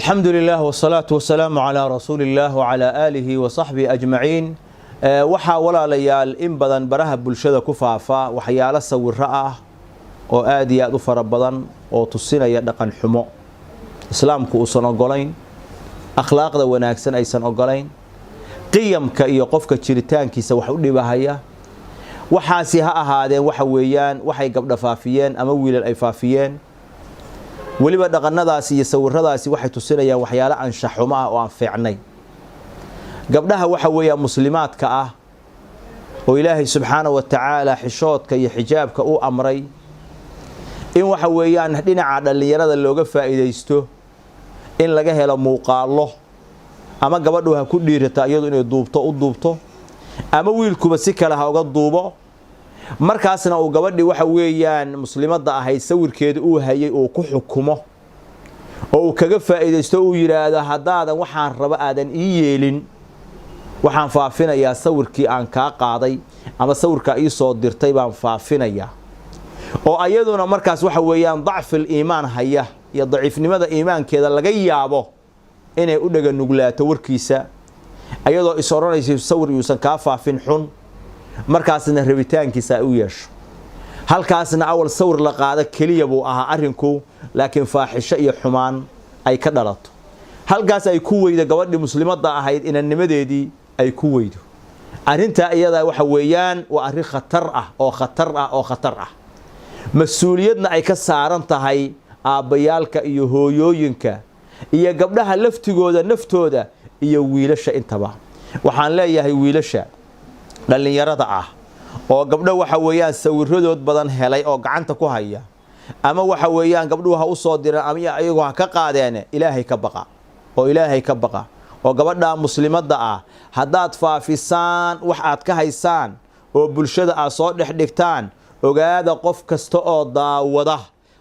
Alxamdu lilah wsalaatu wasalaamu calaa rasuuli illaah wacalaa aalihi wa saxbihi ajmaciin. Waxaa, walaalayaal, in badan baraha bulshada ku faafa waxyaalo sawiro ah oo aada iyo aada u fara badan oo tusinaya dhaqan xumo Islaamku uusan ogolayn, akhlaaqda wanaagsan aysan ogolayn, qiyamka iyo qofka jiritaankiisa wax u dhibahaya. Waxaasi ha ahaadeen waxa weeyaan waxay gabdha faafiyeen ama wiilal ay faafiyeen. Weliba dhaqanadaasi iyo sawiradaasi waxay tusinayaan waxyaalo anshaxumo ah oo aan fiicnay. Gabdhaha waxa weeyaan muslimaadka ah oo Ilaahay subxaana wa tacaala xishoodka iyo xijaabka u amray, in waxa weeyaan dhinaca dhallinyarada looga faa'iidaysto in laga helo muuqaallo, ama gabadhu ha ku dhiirata iyadu inay duubto u duubto, ama wiilkuba si kale ha uga duubo, markaasna uu gabadhii waxa weeyaan muslimadda ahayd sawirkeeda uu hayay uu ku xukumo oo uu kaga faa'iidaysto, uu yidhaahdo: "Haddaadan waxaan rabo aadan ii yeelin, waxaan faafinayaa sawirkii aan kaa qaaday ama sawirkaa ii soo dirtay baan faafinayaa." Oo ayaduna markaas waxa weeyaan dacfil iimaan haya iyo daciifnimada iimaankeeda laga yaabo inay u dhega nuglaato warkiisa, ayadoo is odhanaysa sawir yuusan kaa faafin xun, markaasna rabitaankiisa ay u yeesho. Halkaasna awal sawir la qaado keliya buu ahaa arrinku, laakiin faaxisho iyo xumaan ay ka dhalato, halkaas ay ku weydo gabadhii muslimadda ahayd inannimadeedii ay ku weydo. Arrintaa iyadaa waxa weeyaan waa arrin khatar ah oo khatar ah oo khatar ah, mas-uuliyadna ay ka saaran tahay aabbayaalka iyo hooyooyinka iyo gabdhaha laftigooda naftooda iyo wiilasha intaba. Waxaan leeyahay wiilasha dhallinyarada ah oo gabdho waxa weeyaan sawiradood badan helay oo gacanta ku haya, ama waxa weeyaan gabdhuhu ha u soo direen ama iyagu ha ka qaadeene, Ilaahay ka baqa oo Ilaahay ka baqa, oo gabadha muslimadda ah haddaad faafisaan wax aad ka haysaan oo bulshada aad soo dhex dhigtaan, ogaada, qof kasta oo daawada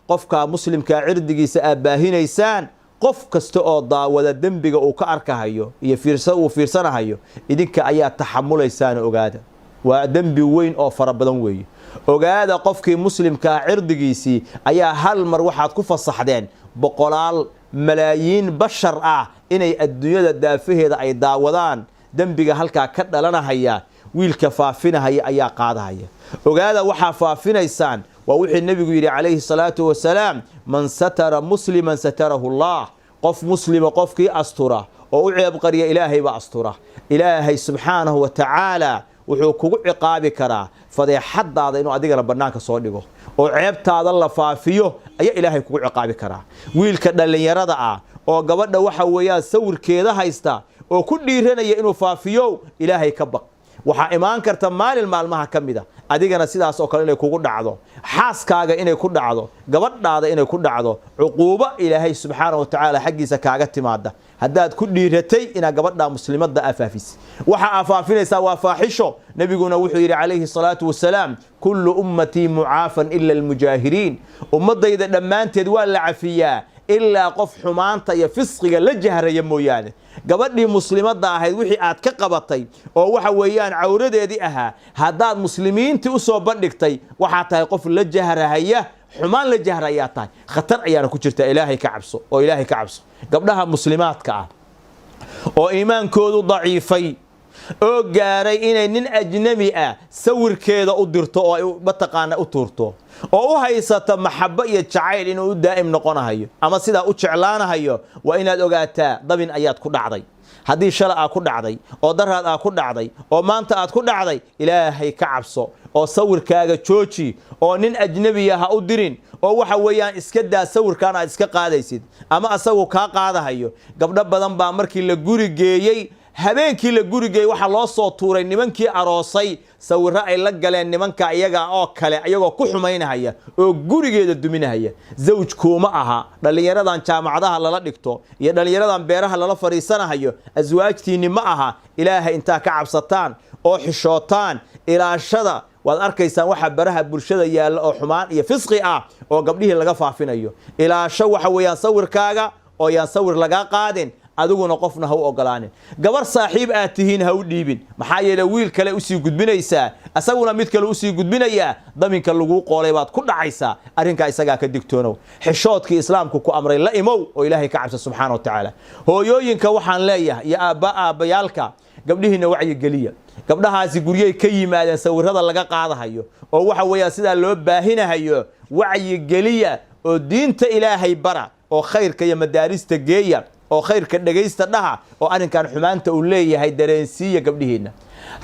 qofkaa muslimkaa cirdigiisa aad baahinaysaan, qof kasta oo daawada dembiga uu ka arkahayo iyo fiirsa uu fiirsanahayo idinka ayaa taxamulaysaan. Ogaada, waa dembi weyn oo fara badan weeye. Ogaada, qofkii muslimkaa cirdigiisii ayaa hal mar waxaad ku fasaxdeen boqolaal malaayiin bashar ah inay adduunyada daafaheeda ay daawadaan. Dembiga halkaa ka dhalanahaya wiilka faafinahaya ayaa qaadahaya. Ogaada, waxaa faafinaysaan waa wixii Nebigu yidhi calayhi salaatu wasalaam: "Man satara musliman satarahu Allah." Qof muslima qofkii astura oo u ceeb qariya, Ilaahay baa astura. Ilaahay subxaanahu wa tacaala wuxuu kugu ciqaabi karaa fadeexadaada inuu adigana bannaanka soo dhigo oo ceebtaada la faafiyo ayaa Ilaahay kugu ciqaabi karaa. Wiilka dhallinyarada ah oo gabadha waxa weeyaan sawirkeeda haysta oo ku dhiiranaya inuu faafiyo, Ilaahay ka baq. Waxaa imaan karta maalin maalmaha ka mid a adigana sidaas oo kale inay kugu dhacdo, xaaskaaga inay ku dhacdo, gabadhaada inay ku dhacdo, cuquubo Ilaahay subxaana wa tacaala xaggiisa kaaga timaada haddaad ku dhiiratay inaad gabadha muslimadda afaafis. Waxa aa faafinaysaa waa faaxisho. Nebiguna wuxuu yidhi calayhi salaatu wasalaam: "Kullu ummatii mucaafan ila almujaahiriin." Ummadayda dhammaanteed waa la cafiyaa ilaa qof xumaanta iyo fisqiga la jahraya mooyaane. Gabadhii muslimadda ahayd wixii aad ka qabatay oo waxa weeyaan cawradeedii ahaa haddaad muslimiintii u soo bandhigtay, waxaa tahay qof la jahrahaya, xumaan la jahra ayaa tahay, khatar ayaana ku jirta. Ilaahay ka cabso oo Ilaahay ka cabso. Gabdhaha muslimaadka ah oo iimaankoodu daciifay oo gaaray inay nin ajnabi ah sawirkeeda u dirto oo ay mataqaana u tuurto oo u haysata maxabo iyo jacayl inuu u daa'im noqonahayo ama sidaa u jeclaanahayo, waa inaad ogaataa dabin ayaad ku dhacday. Haddii shala aad ku dhacday oo daraad aad ku dhacday oo maanta aad ku dhacday, Ilaahay ka cabso oo sawirkaaga jooji oo nin ajnabiya ha u dirin, oo waxa weeyaan iska daa sawirkaan aad iska qaadaysid ama asagu kaa qaadahayo. Gabdho badan baa markii la guri geeyey, habeenkii la gurigeeyey, waxaa loo soo tuuray nimankii aroosay sawirro ay la galeen nimanka iyaga oo kale, iyagoo ku xumaynahaya oo gurigeeda duminahaya. Zawj kuuma aha. Dhallinyaradan jaamacadaha lala dhigto iyo dhallinyaradan beeraha lala fadhiisanahayo aswaajtiinni ma aha. Ilaahay intaa ka cabsataan oo xishootaan, ilaashada. Waad arkaysaan waxa baraha bulshada yaalla oo xumaan iyo fisqi ah oo gabdhihii laga faafinayo. Ilaasho waxa weeyaan sawirkaaga oo yaan sawir lagaa qaadin. Adiguna qofna ha u ogolaanin. Gabar saaxiib aad tihiin ha u dhiibin, maxaa yeele wiil kale usii gudbinaysaa, asaguna mid kale usii gudbinayaa. Daminka laguu qoolay baad ku dhacaysaa. Arrinkaa isagaa ka digtoonow. Xishoodkii Islaamku ku amray la imow oo Ilaahay ka cabsa subxaana wa tacaala. Hooyooyinka waxaan leeyahay iyo aabba aabbayaalka, gabdhihiina wacyigeliya. Gabdhahaasi guryay ka yimaadeen sawirada laga qaadahayo oo waxa weeyaan sidaa loo baahinahayo. Wacyigeliya oo diinta Ilaahay bara oo khayrka iyo madaarista geeya oo khayrka dhegaysta dhaha oo arrinkan xumaanta uu leeyahay dareensiiya gabdhihiinna.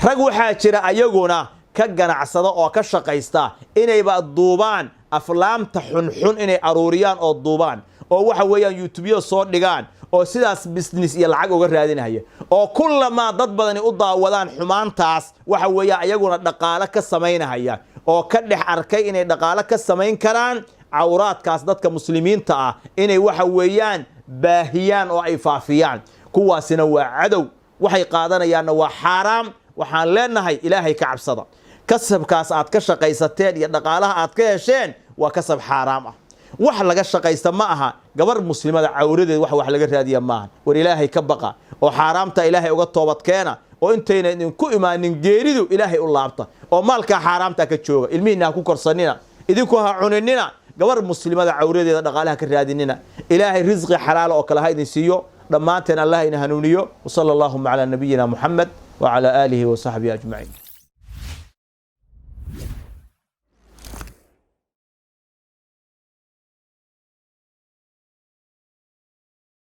Rag waxaa jira ayaguna ka ganacsada oo ka shaqaysta inayba duubaan aflaamta xunxun, inay aruuriyaan oo duubaan oo waxa weeyaan YouTubeyo soo dhigaan oo sidaas business iyo lacag uga raadinaya, oo kullamaa dad badani u daawadaan xumaantaas, waxa weeya ayaguna dhaqaalo ka samaynahaya oo ka dhex arkay inay dhaqaalo ka samayn karaan cawraadkaas dadka Muslimiinta ah inay waxa weeyaan baahiyaan oo ay faafiyaan. Kuwaasina waa cadow, waxay qaadanayaanna waa xaaraam. Waxaan leenahay, Ilaahay ka cabsada. Kasabkaas aad ka shaqaysateen iyo dhaqaalaha aad ka hesheen waa kasab xaaraam ah. Wax laga shaqaysta ma aha. Gabar Muslimada cawradeed wax laga raadiya maaha. War Ilaahay ka baqa oo xaaraamta Ilaahay uga toobadkeena oo intayna idinku imaanin geeridu Ilaahay u laabta oo maalkaa xaaraamta ka jooga. Ilmihiina ha ku korsanina, idinku ha cuninina, gabar Muslimada cawradeeda dhaqaalaha ka raadinina. Ilaahay risqi xalaala oo kale ha idin siiyo dhammaanteen. Allah ina hanuuniyo. وصلى اللهم على نبينا محمد وعلى آله وصحبه أجمعين.